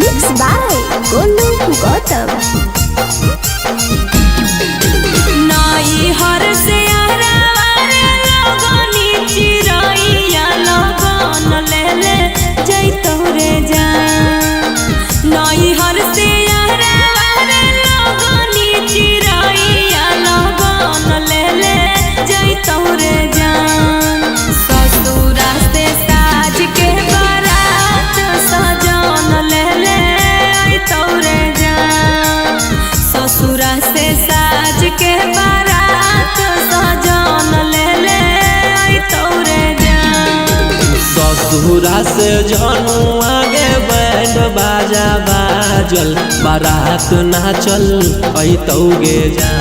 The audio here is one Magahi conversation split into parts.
Mix by Golu Gautam. नाई हर से आरार लगनी चिरैया लगन ले ले जैतौ रे जान। नाई हर से आरार लगनी चिरैया लगन ले ले जैतौ रे जान। ससुरा से साज के बारात सजन ले ले अइतौ रे जान। ससुरा से साज के बारात सजन ले ले अइतौ रे जान। ससुरा से जानू आगे बैंड बाजा बाजल बारात नाचल ऐतौगे जा।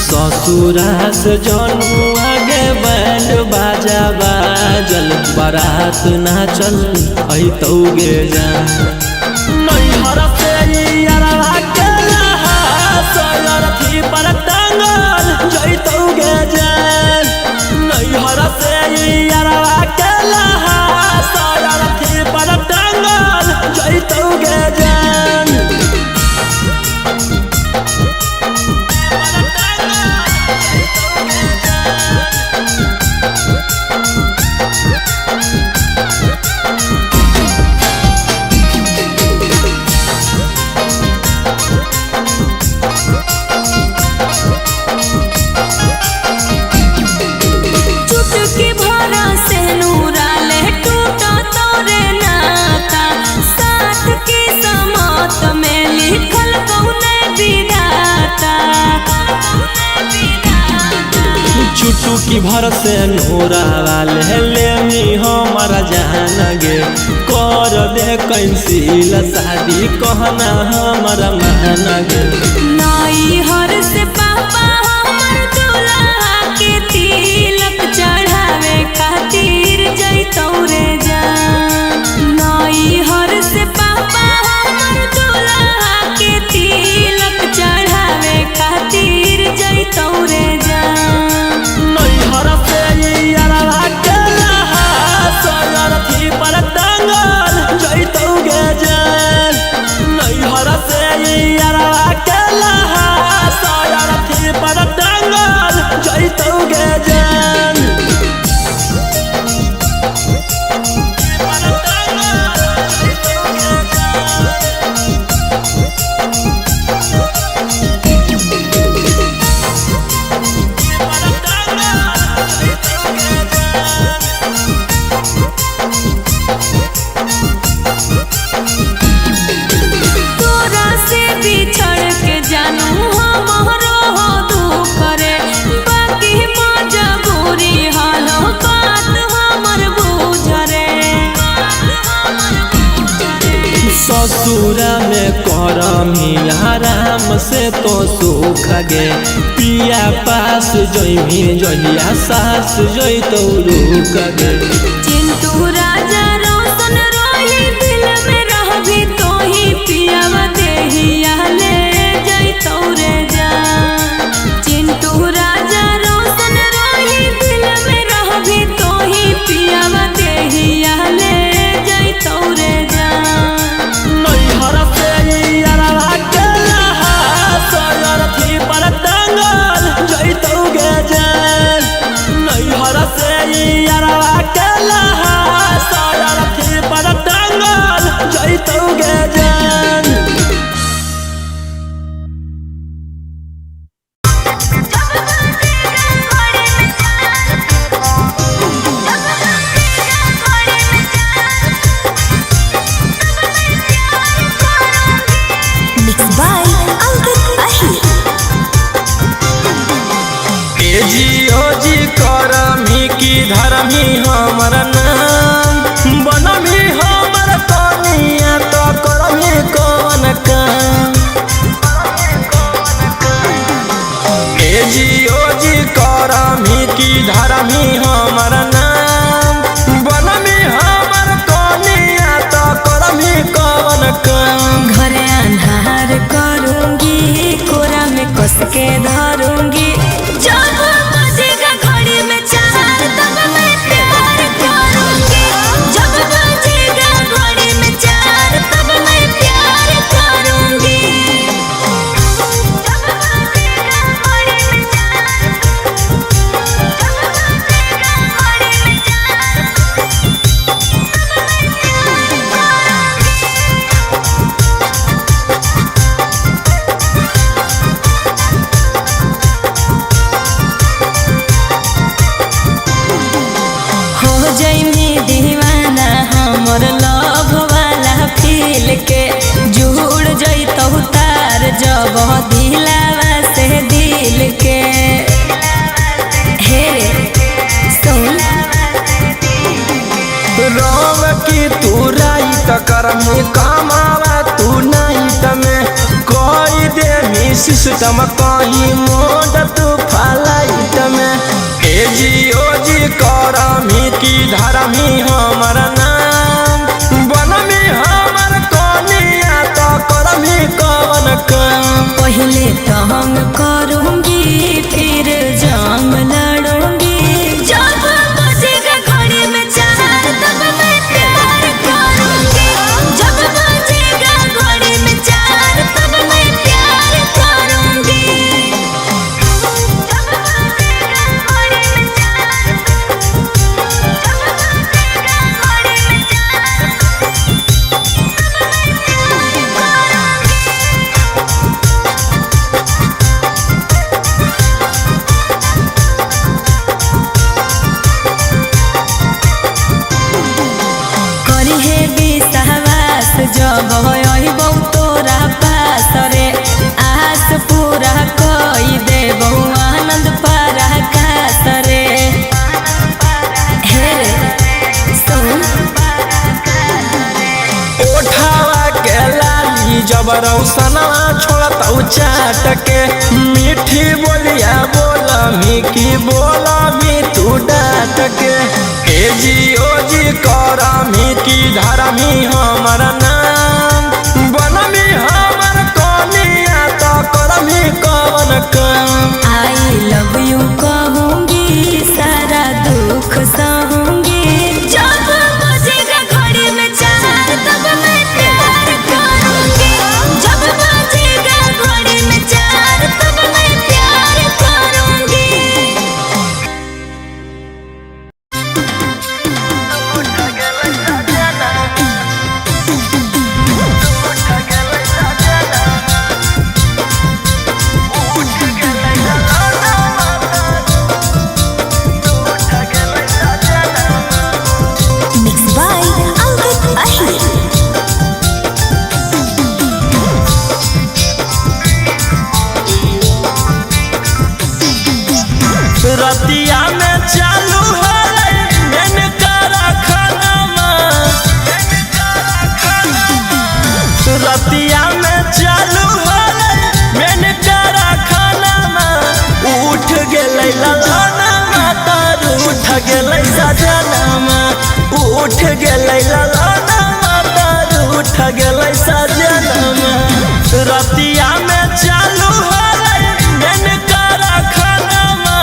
ससुरा से जानू आगे बैंड बाजा बाजल बारात नाचल ऐतौगे जा। नैहर से यारवा के लहास अरथी पर टांगल जैतौगे जा। नैहर से यारवा के लहास अरथी पर टांगल जैतौगे जान। चुटकी भरा से नूरा ले टूटा तोरे नाता, साथ की समात में लिखल कौने विधाता। चुटुकी भर से नोरा वाले लेमी हमारा जान गे। कर दे कैंसिल शादी कहना हमारा मान गे। नाई हर से पापा हमर दुल्हा के तिलक चढ़ावे खातिर जैतौ रे जान। नाई हर से पापा हमर दुल्हा के तिलक चढ़ावे खातिर जैतौ रे जान। नैहर से यारवा के लहास अरथी पर टांगल जैतौगे जान। नैहर से यारवा के लहास अरथी पर टांगल जैतौगे जान। तोरा से बिछड़ के जानू हमरो हो दुख रे, बाकी मजबूरी हालो बात हमर बुझ रे। ससुरा में करमी आराम से तो सुख गे। पिया पास जइमी जहिया सास जइतौ रुक गे। चिंटू राजा रोशन रोही दिल में रहबी तो ही पियावा देहिया ले जइतौ रे जान। चिंटू राजा रोशन रोही दिल में रहबी तो ही पियावा देहिया ले जइतौ रे जान। नैहर से यारवा के लहास अरथी पर टांगल जइतौगे जान। नैहर से यारवा के लहास अरथी पर टांगल जइतौगे जान। Mix by Ankit Ahir. ए जी ओ जी करमी की धरमी हमर नाम बनमी हमर कनिया तो करमी कौन काम। ए जी ओ जी करमी की धरमी हमर नाम बनमी हमर कनिया तो करमी दिलावा से दिल के। हे रे सुन, रोम की तू राइट करमी कमावा तू नाइट में, कोई देमी सिस्टम कहीं मोड तू फलाइट में। ए जी ओ जी करमी की धरमी हमर नाम, बनमी हमर कनिया तो करमी कवन काम। पहले तो हम करूंगी फिर जाम लड़ूंगी, जब बजेगा घड़ी में चार तब मैं प्यार करूंगी, जब बजेगा घड़ी में चार तब मैं प्यार करूंगी। जब बजेगा घड़ी में चार, जब बजेगा घड़ी में चार तब मैं प्यार करूंगी। करी हे विश्वास जब अइबौ तोरा पास रे, आस पूरा कई देबौ आनंद पराकाश रे। हे रे सुन, ओठावा के लाली जब रौसनवा छोड़तौ चाट के, मीठी बोलिया बोलमी की बोलमी तू डाट के। ए जी ओ जी करमी की धरमी हमर नाम, बनमी हमर कनिया तो करमी कवन काम। I love you कहूंगी सारा दुख सहूंगी, जब बजेगा घड़ी में चार तब मैं प्यार करूंगी, जब बजेगा घड़ी में चार तब मैं प्यार करूंगी। Mix by Ankit Ahir. Ratia में चालू होलै मेन कारखानामा, रतिया में चालू होलै मेन कारखानामा, उठ गेलै ललनामा तर उठ गेलै सजनामा, उठ गेलै ललनामा तर उठ गेलै सजनामा। रतिया में चालू होलै मेन कारखानामा,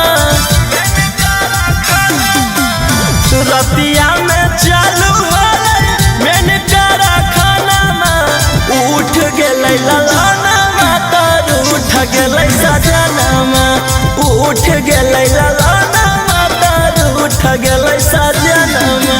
रतिया में चालू होलै मेन कारखानामा, उठ गेलै ललनामा तर उठ गेलै सजनामा, उठ गेलै ललनामा तर उठ गेलै सजनामा।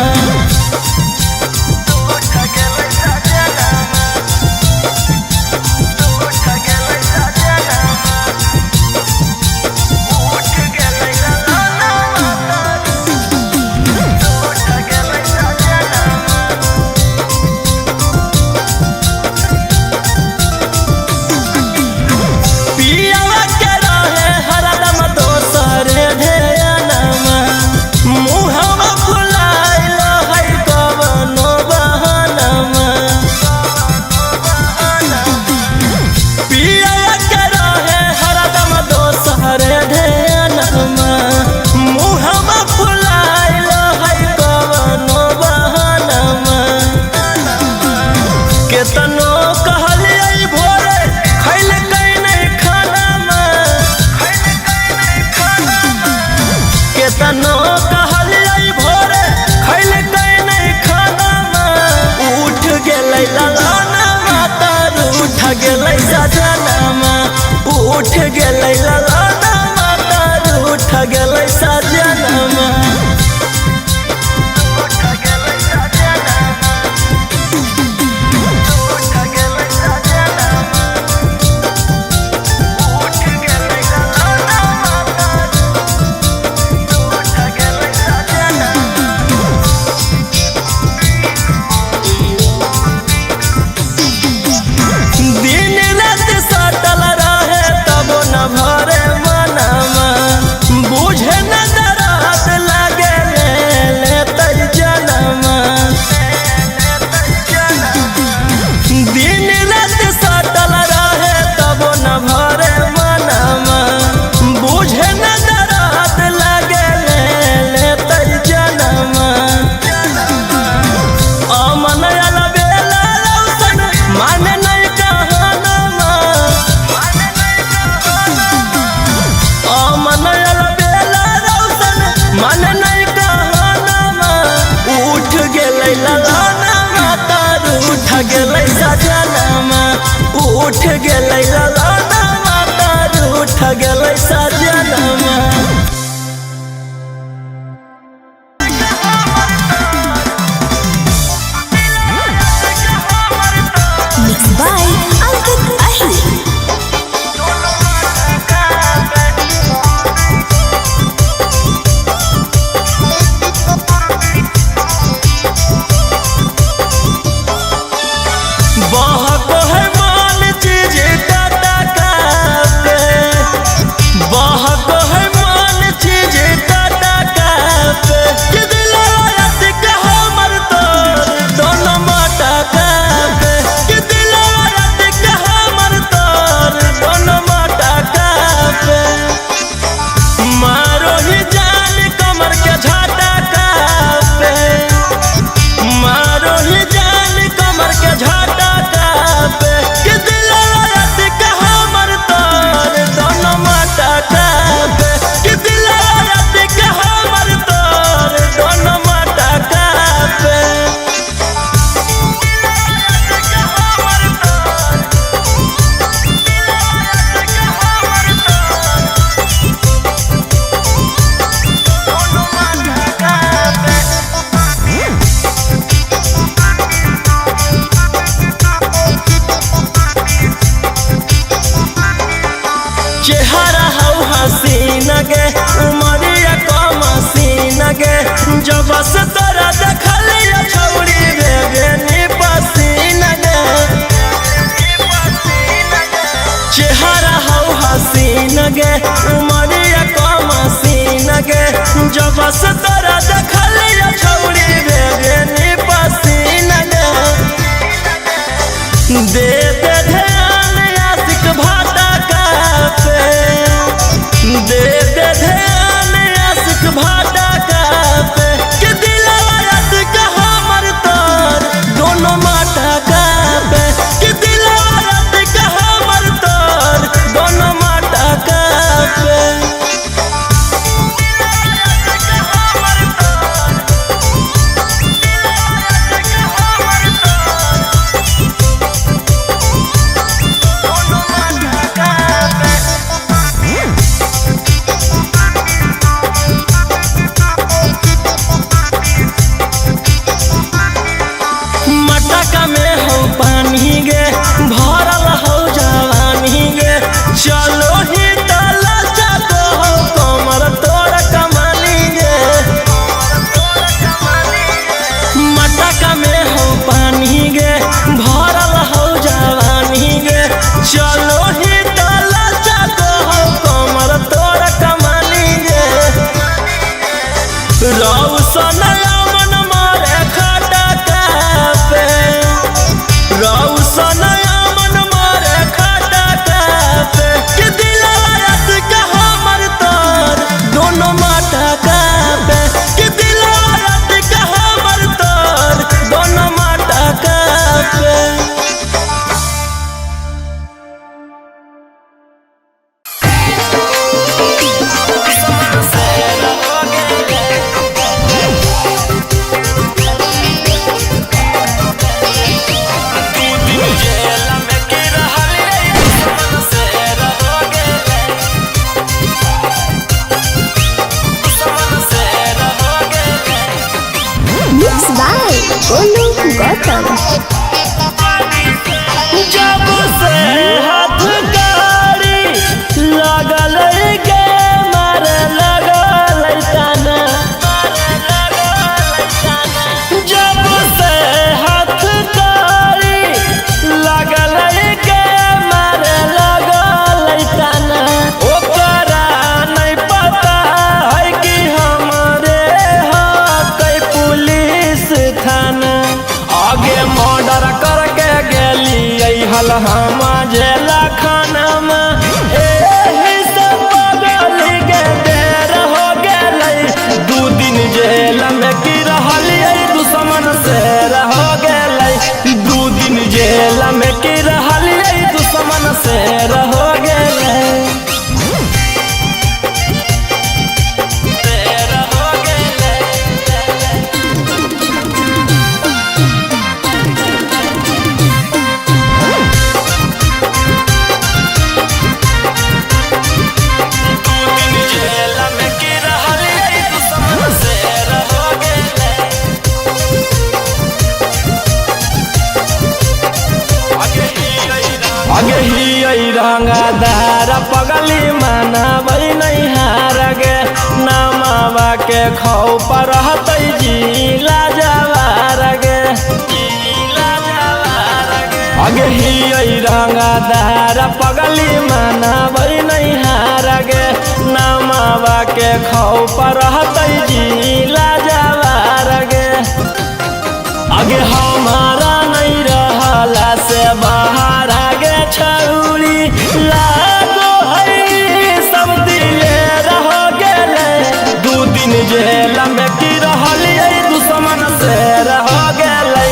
पियावा के रहे हरदम दोसरे ध्यानमा, मुहवा फुलाइल है कवनो बहानामा। पियावा के रहे हरदम दोसरे ध्यानमा, मुहवा फुलाइल है कवनो बहानामा। केतनो कहलियै भोरे खैलकै नहि खानामा, केतनो कहलियै भोरे खैलकै नहि खानामा, उठ गेलै ललनामा तर उठ गेलै सजनामा, उठ गेलै ललनामा तर उठ गेलै सजनामा। दिन रात सटल गेलै सजनमा, उठ गेलै ललनमा त रूठ गेलै सजनमा। Mix by Ankit Ahir. बहक है मान चीज टाटा कापे, बहक है मान चीज टाटा कापे, कि दिलवा के हमर तोर दोनों माटा कापे, कि दिलवा के हमर तोर दोनों माटा कापे। मारो ही जान कमर के झाटा कापे, मारो ही जान कमर के झाटा कापे, कि दिलवा के हमर तोर दोनों माटा कापे, कि दिलवा के हमर तोर दोनों माटा कापे। चेहरा हौ हसीन गे, उमरिया कम हसीन गे, जब से तोरा देखलिया छौड़ी भेगे पसीन गे। चेहरा हौ हसीन गे, उमरिया कम हसीन गे, जब से तोरा देखलिया छौड़ी भेगे पसीन गे। दे दे ध्यान आशिक भाटा कापे, दे दे ध्यान आशिक भाटा कापे, कि दिलवा के हमर तोर दोनों माटा कापे, कि दिलवा के हमर तोर दोनों माटा कापे। मटका में हो पानी गे, भरल हो जवानी गे, चलो ही तला जाको हो कमर तोड़ कमानी गे। मटका में हो पानी गे, भरल हो जवानी गे, चलो ही तला जाको हो कमर तोड़ कमानी गे। रौशन मन मारे खाटा कापे, रौशन मन मारे खाटा कापे, कि दिलवा के हमर तोर दोनों माटा कापे, कि दिलवा के हमर तोर दोनों माटा कापे। Mix by Golu Gautam. जब से हाथ गाड़ी लगल गे मारे लगल ताना, जब से हाथ गाड़ी लगल गे मारे लगल ताना, ओकरा नहीं पता है कि हमरे हकै पुलिस थाना। आगे मॉडल अगे ही रंगदार पगली मनाबै नहीं हार गे। नामावा के खौ पर रहतै जिला जवार गे। अगे ही रंगदार पगली मनाबै नहीं हार गे। नामावा के खौ पर रहतै जिला जवार गे। अगे हमारा नहीं रहला से बाहर आगे छौरी लागो है सब दिले रह गेले। 2 दिन जेल में की रहलियै दुश्मन से रह गेले।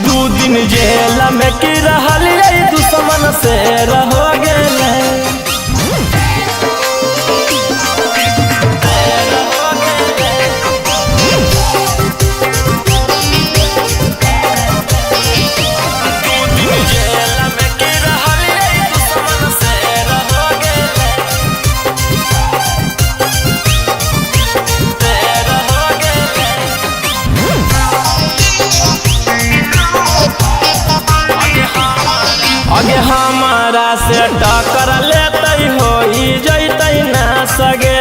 2 दिन जेल में की रहलियै दुश्मन से रह गेले। अगे हमारा से टक्कर लेतै होई जैतै ना सगे।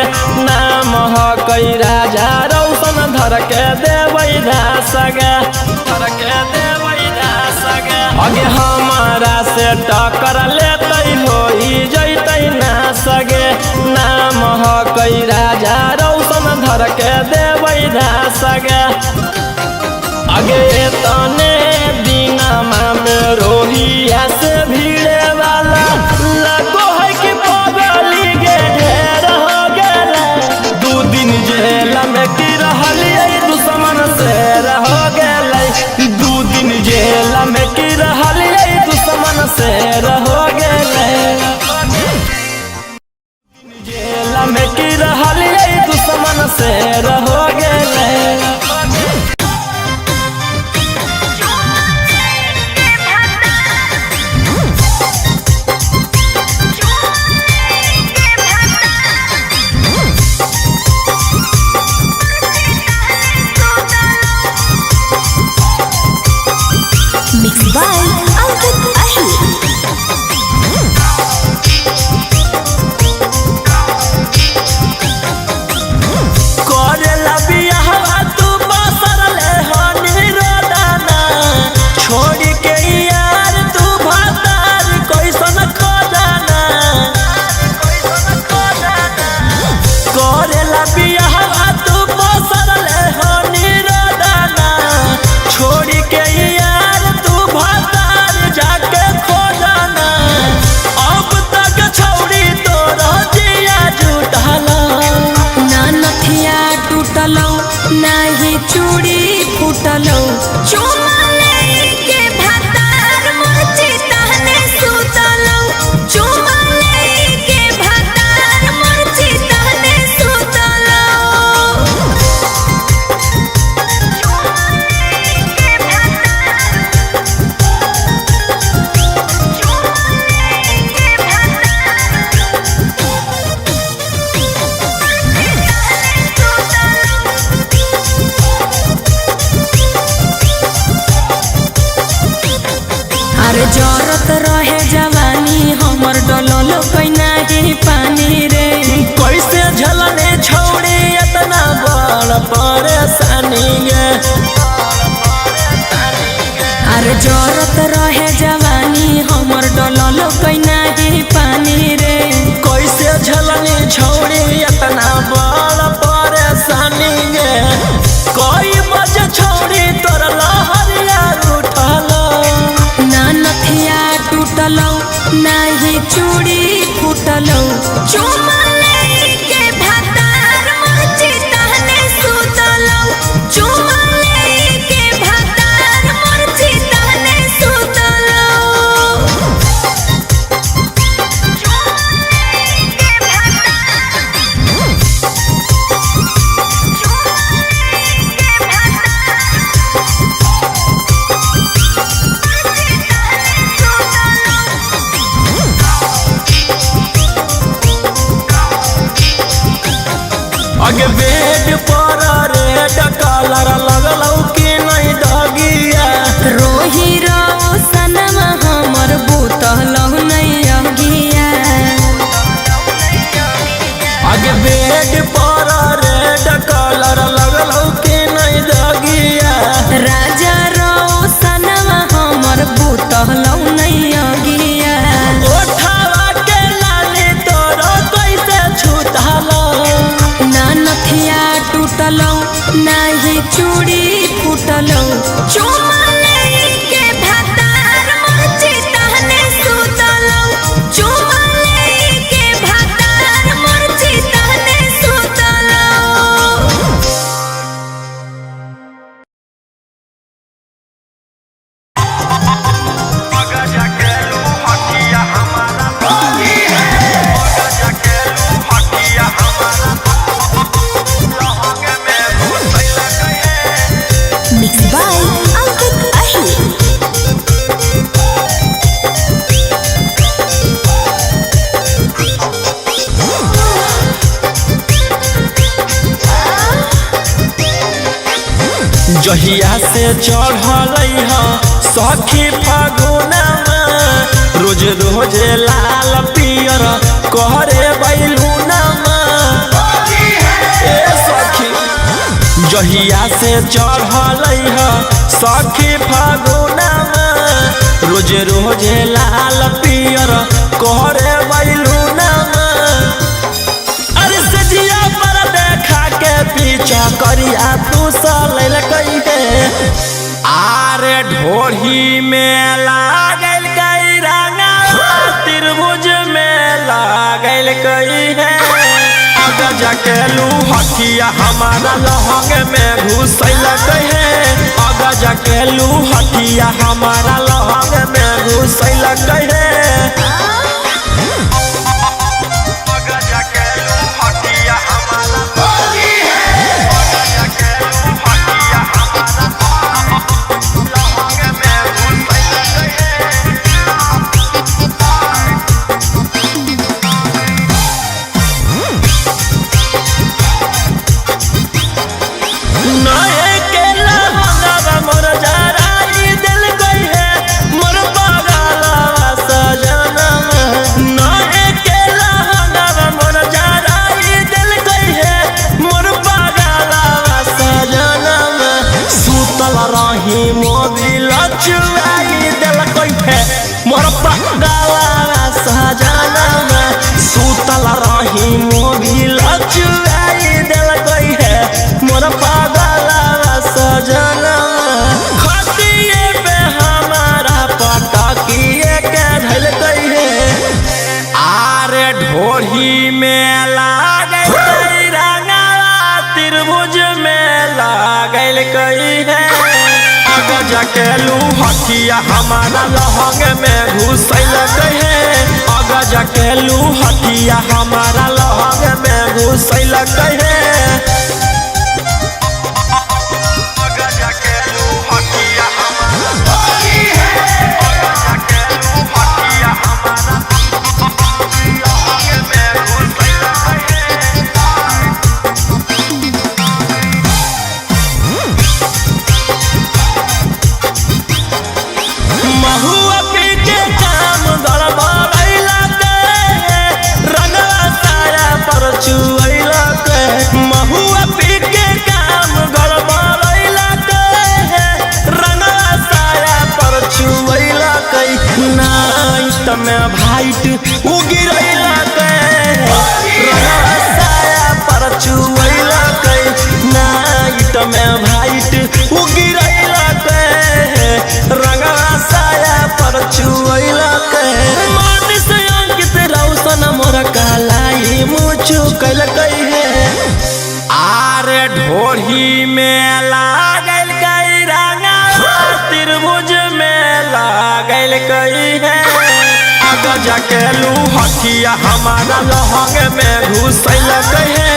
नाम हकै राजा रौशन धर के देबै सगे। धर के देबै सगे। अगे हमारा से टक्कर लेतै होई जैतै ना सगे। नाम हकै राजा रौशन धर के देबै सगे। अगे तने दिनमा में रोहिया से भीड़े वाला लगो है कि पगली गे ढेर हो गेले। 2 दिन जेल में की रहलियै दुश्मन से रह गेले। 2 दिन जेल में की रहलियै दुश्मन से रह गेले। जेल में की रहलियै दुश्मन से रह गेले। Mix by Ankit Ahir. करेला बियाहवा तू बसरले हनी रोदाना। छोड़ के यार तू भतार कैसन खजाना। करेला बियाहवा तू बसरले हनी रोदाना। छोड़ के यार तू भतार जाके खोजाना। अब तक छौड़ी तोरा जिया जुटाला। ना नथिया टूटलौ नाही चूड़ी फूटलौ। चुमा लेके भातार मोर चिताने सुतलौ। चुमा लेके भातार मोर चिताने सुतलौ। चुमा लेके भातार, चुमा लेके भातार अरे जरत रहे जवानी हमर डललो नाही पानी रे। कैसे झलने छौड़ी इतना बड़ परेशानी गे। अरे जरत रहे जवानी हमर डललो नाही पानी रे। कैसे झलने छौड़ी इतना बड़ परेशानी गे। कोई बजे छौड़ी तोर लहरिया उठल। ना नथिया टूटलौ नाही चूड़ी फूटलौ। चुमा लेके भातार मोर चिताने सुतलौ। चुमा लेके भातार मोर चिताने सुतलौ। चुमा लेके भातार, चुमा लेके भातार मोर चिताने सुतलौ। अगे बेड पर रेड कलर लगलौ कि नहीं दगिया। रोही रोशनमा हमर बुतलौ नैया लगतलौ नहीं अगिया। ओठावा के लाली तोरो कैसे छूटलो। ना नथिया टूटलौ नाही चूड़ी फूटलौ। चुमा लेके भातार मोर चिताने सुतलौ। चुमा लेके भातार मोर चिताने सुतलौ। मिक्स बाय अंकित अहिर। जहिया से चढ़ल ह सखी फागुनमा, रोज रोज लाल पियर कहरे बैलूनमा। ए सखी जहिया से चढ़ल ह सखी फागुनमा, रोज रोज लाल पियर कहरे बैलूनमा। अरे सजिया पर देखा के पीछा करिया फूसल कहे। आरे ढोढ़ी में लागल कई रंगा, त्रिभुज में लागल कई है। अगर जाके लूहकिया हमारा लहंग में घुसल कहे। अगर जाके लूहकिया हमारा लहंग में घुसल कहे। नए के लहंगवा मोर जराई दिल गई है, मोर बगलवा सजनवा। नए के लहंगवा मोर जराई दिल गई है, मोर बगलवा सजनवा। सुतल रही मोबिल चुराई दिल गई है, मोर बगलवा सजनवा। सुतल रही मोबिल चुराई दिल गई है, मोर पागलवा सजनवा। खतिए पे हमारा पटकिए के धइल गई है। आरे ढोढ़ी में लागल कई रंगवा, त्रिभुज में लागल कई है। अगर जाके लूहकिया हमारा लहंग में घुसल है। अगर जाके लूहकिया हमारा लहंग में घुसल है। महुआ पी के काम गड़बड़ैला के, रंगवा साया पर चुअइला के। महुआ पी के काम गड़बड़ैला के, रंगवा साया पर चुअइला के। नाइट में भाइट उगिरैला के, रंगवा साया पर चुअइला के। नाइट में भाइट उगिरैला के, रंगवा साया पर चुअइला के। मन से अंकित रौशन मोर कालाई मुछु कैल है। आरे ढोढ़ी में लागल कई रंगवा, त्रिभुज में लागल कई है। अगर जाके लूहकिया हमारा लहंग में घुसल है।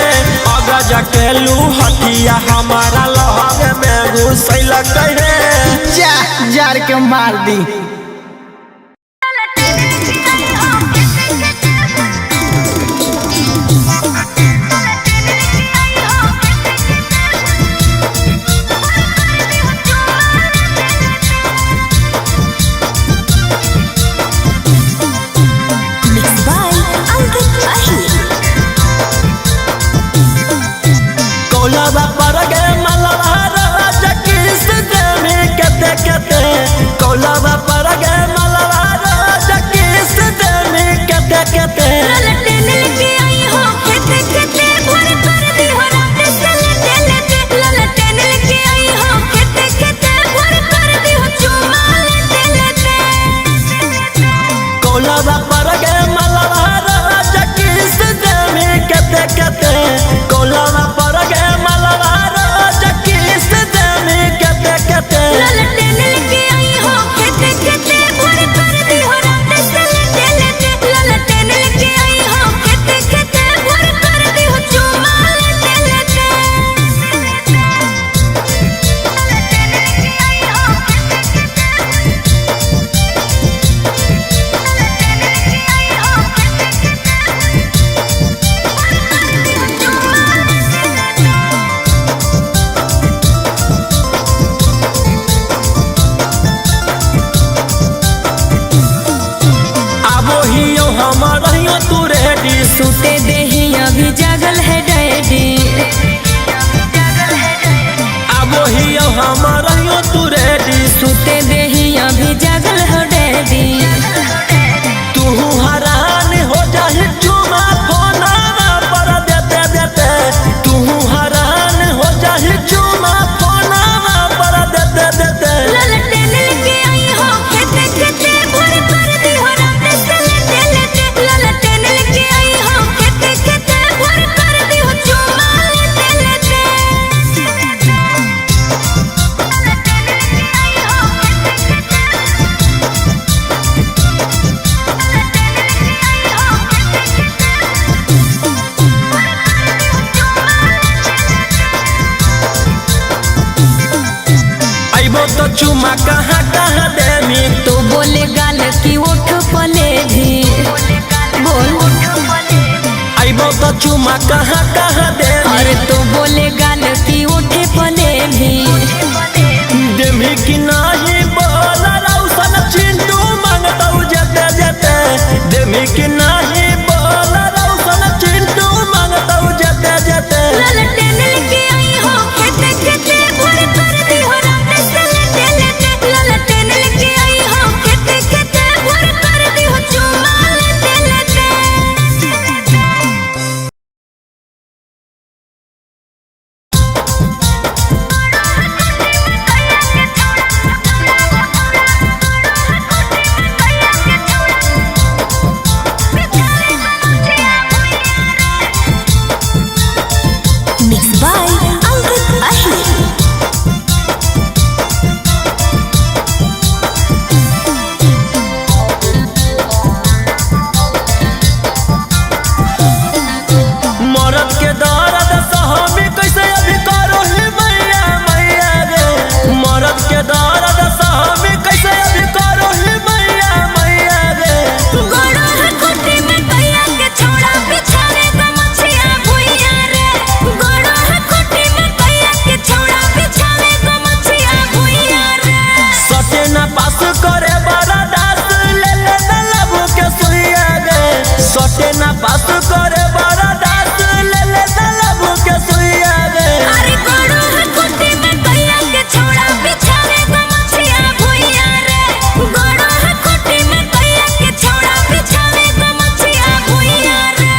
अगर जाके लूहकिया हमारा लहंग में घुसल है। जा जार के मार दी। मिक्स बाय अंकित अहिर। कौलवा पर गे मलवा राजा किस देवी कते कते। कौलवा पर सूते देही अभी जागल है डैडी। आबो ही हमारा यो तू रेडी। सूते देही अभी जागल है डैडी। तू हरान हो जाही चुमा फोना पर देते देते। तू हरान हो जाही चुमा फोना पर देते देते। ललटेन लेके आई हो खेते खेते भोर कर दी हो रात से लेते लेते। ललटेन लेके आई हो खेते खेते भोर कर दी हो चुमा लेते लेते। अइबो तो चुमा कहाँ कहाँ देमी। तो बोले गाल की ओठ पले भी बोल। अइबो तो चुमा कहाँ कहाँ देमी। अरे तो बोले गाल की ओठे पले भी। देमी कि नाही बोल रौसन चिंटू मांगतौ जेते जेते। देमी कि नाही बोल रौसन चिंटू मांगतौ जेते जेते। ललटेन लेके आई हो खेते खेते भोर कर दी हो रात से लेते लेते। ललटेन लेके आई हो खेते खेते भोर कर दी हो चुमा लेते लेते। Mix by Ankit Ahir. मरद के दर्द सहमी कैसे अभी करो हे मैया मैया रे। मरद के दर्द सहमी कैसे अभी करो हे मैया मैया रे। गोड़ो है खुटी में कैया के छोड़ा बिछाने गमछिया भुइया रे। गोड़ो है खुटी में कैया के छोड़ा बिछाने गमछिया भुइया रे। सटे ना पास करे बड़ा दास ले ले ना लबू के सुइया रे। सटे ना पास करे बड़ा दास ले ले ना लबू के सुइया रे। अरे गोड़ो है खुटी में कैया के छोड़ा बिछाने गमछिया भुइया रे। गोड़ो है खुटी में कैया के छोड़ा बिछाने गमछिया भुइया रे।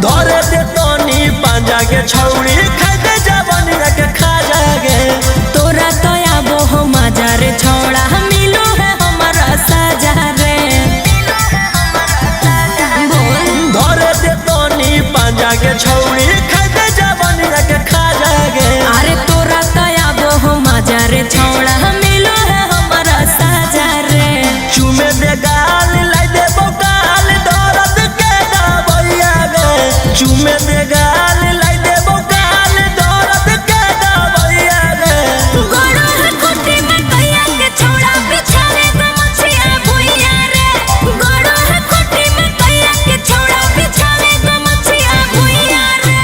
धरे दे तनी पांजा के छौड़ी खाई दे जवानी के खा जागे। तोरा तो आबो हो मजा रे छोड़ा मिलो है हमारा साजा रे। बोल। धरे दे तनी पांजा के छौड़ी खाई दे जवानी के खा जागे। अरे तोरा तो आबो हो मजा रे छोड़ा मिलो है हमारा साजा रे। चुमे दे गाल लाई दे बोकाल दर्द के दबैया गे। चुमे दे गाल लाई दे बोकाल दर्द के दबैया गे। गोड़ो है खुटी में कैया के छोड़ा बिछाने गमछिया भुइया रे। गोड़ो है खुटी में कैया के छोड़ा बिछाने गमछिया भुइया रे।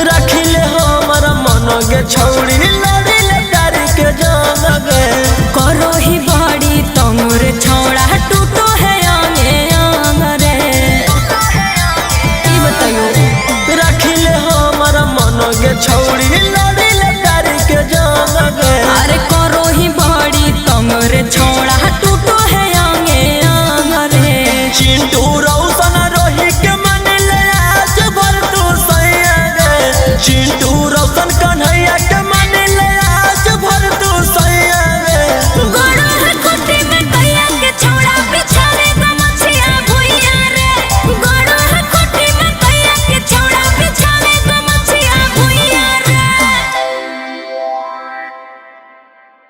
रखिले हमर मन के छौड़ी लड़िले प्यार के जान गे।